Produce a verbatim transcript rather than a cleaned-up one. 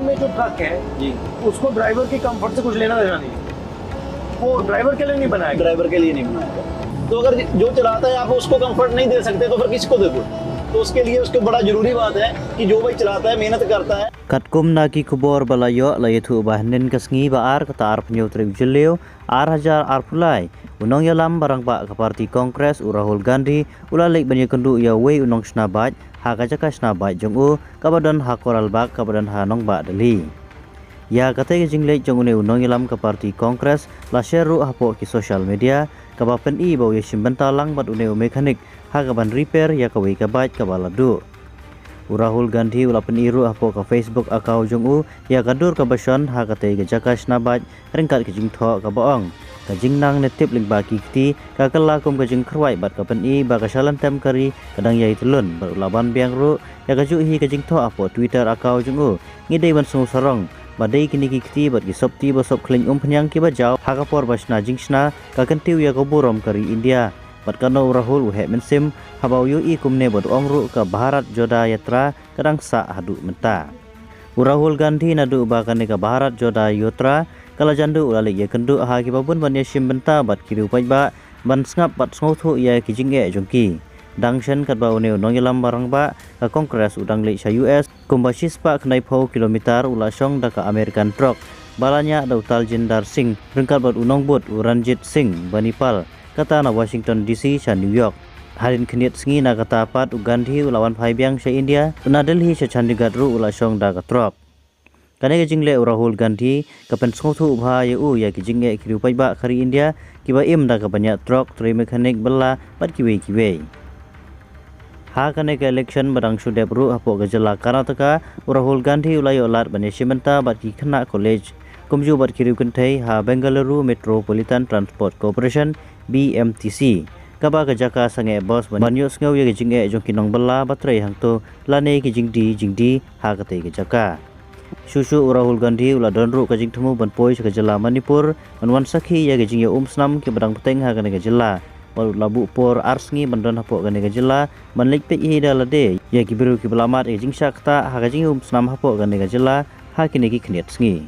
में जो ट्रक है, जी। उसको ड्राइवर की कंफर्ट से कुछ लेना देना नहीं है। वो ड्राइवर के लिए नहीं बनाया गया। ड्राइवर के लिए नहीं बनाया गया। तो अगर जो चलाता है आप उसको कंफर्ट नहीं दे सकते तो फिर किसको दोगे? तो उसके लिए उसको बड़ा जरूरी बात है कि जो भाई चलाता है, मेहनत करता है। Katkum na ki khubor ba la ïoh, la ïathuh ba hynnin ka sngi ba ar, kata arphew hynñiew tarik u Jylliew, ar hajar arphew lai, u nongïalam ba rangbah ka party Congress, u Rahul Gandhi, u la leit ban ïakynduh ïa uwei u nongshna bike ha ka jaka shna bike jong u, kaba don ha Koralbagh, kaba don ha nongbah Delhi. Ïa katei ka jingleit jong une u nongïalam ka party Congress la share ruh hapoh ki social media, kaba pyni ba u ïashim bynta lang bad une u mechanic ha kaban repair ïa kawei ka bike kaba la duh. U Rahul Gandhi u la pyni ruh hapoh ka Facebook account jong u ïa ka dur kaba shon ha katei ka jaka shna bike ryngkat ka jingthoh kaba ong: Ka jingnang ne tip lyngba ki kti ka kylla kum ka jingkyrwai bad ka pyni ba ka shalynter ka ri ka dang ïai tyllun, bad u la ban biang ruh ïa kajuh hi ka jingthoh hapoh Twitter account jong u: Ngi dei ban sngew sarong ba dei kine ki kti bad ki sopti ba sop khleiñ umphniang kiba jaw ha ka por ba shna jingshna ka kyntiew ïa ka burom ka ri India. Bad katno u Rahul u heh mynsiem haba u ïohi kumne bad u ong ruh ka Bharat Joda Yatra ka dang sah haduh mynta. U Rahul Gandhi naduh ba kane ka Bharat Joda Yatra ka la jan duh u la leit ïakynduh ha kiba bun ban ïashim bynta bad ki riew paidbah ban sngap bad sngewthuh ïa ki jingeh jong ki. Dang shen katba une u nongïalam ba rangbah ka Congress u dang leit sha U S kumba shispah khyndai phew kilometer u la shong da ka American truck ba la ñiah da u Tajinder Singh ryngkat bad u nongbud u Ranjit Singh Manipal, kata na Washington D C sha New York. Hadien khyndiat sngi na kata pat u Gandhi u la wan phai biang sha India, na Delhi sha Chandigarh ruh u la shong da ka truck. Kane ka jingleh u Rahul Gandhi ka pynsngewthuh bha ïa u ïa ki jingeh ki riew paidbah ka ri India kiba im da kaba ñiah truck, trei mechanic, bylla bad kiwei kiwei. Ha kane ka election ba dang shu dep ruh hapoh ka jylla Karnataka, u Rahul Gandhi u la ïoh lad ban ïashim bynta bad ki khynnah college kumjuh bad ki riew kynthei ha Bengaluru Metropolitan Transport Corporation, B M T C, kaba ka jaka sangeh bos ban ïohsngew ïa ki jingeh jong ki nongbylla ba trei hangto lane ki jingdie jingdie ha katei ka jaka. Shuh shuh u Rahul Gandhi u la don ruh ka jingthmu ban poi sha ka jylla Manipur ban wan sakhi ïa ka jingïaumsnam kiba dang bteng ha kane ka jylla, bad u la buh por ar sngi ban don hapoh kane ka jylla ban leit peit hi da lade ïa ki briew kiba la mad ïa ka jingshah ktah ha ka jingïaumsnam hapoh kane ka jylla ha kine ki khyndiat sngi.